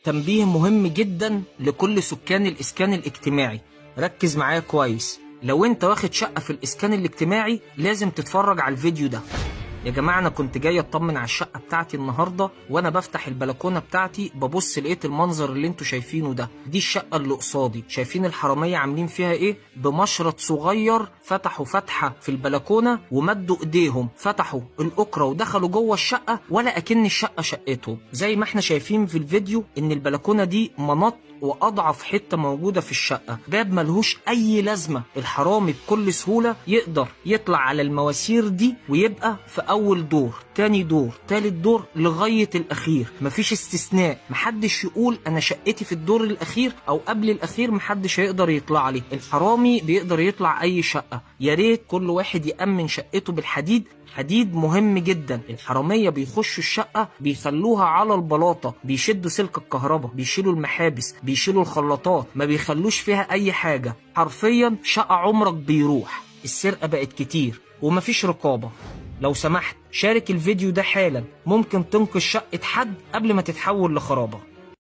تنبيه مهم جدا لكل سكان الإسكان الاجتماعي، ركز معايا كويس. لو انت واخد شقة في الإسكان الاجتماعي لازم تتفرج على الفيديو ده. يا جماعة أنا كنت جاي أطمن على الشقة بتاعتي النهاردة، وأنا بفتح البلكونة بتاعتي ببص لقيت المنظر اللي انتوا شايفينه ده. دي الشقة اللي قصادي، شايفين الحرامية عاملين فيها ايه؟ بمشرط صغير فتحوا فتحة في البلكونة ومدوا ايديهم فتحوا الأكرة ودخلوا جوه الشقة ولا أكن الشقة شقتهم. زي ما احنا شايفين في الفيديو إن البلكونة دي مناط واضعف حتة موجودة في الشقة، باب ملهوش اي لازمه، الحرامي بكل سهولة يقدر يطلع على المواسير دي ويبقى في اول دور، تاني دور، تالت دور، لغاية الاخير. مفيش استثناء، محدش يقول انا شقتي في الدور الاخير او قبل الاخير، محدش هيقدر يطلع لي. الحرامي بيقدر يطلع اي شقه. يا ريت كل واحد يامن شقته بالحديد. حديد مهم جدا. الحرامية بيخشوا الشقة بيخلوها على البلاطة، بيشدوا سلك الكهرباء، بيشيلوا المحابس، بيشيلوا الخلاطات، ما بيخلوش فيها أي حاجة. حرفيا شقة عمرك بيروح. السرقة بقت كتير ومفيش رقابة. لو سمحت شارك الفيديو ده حالا، ممكن تنقذ شقة حد قبل ما تتحول لخرابة.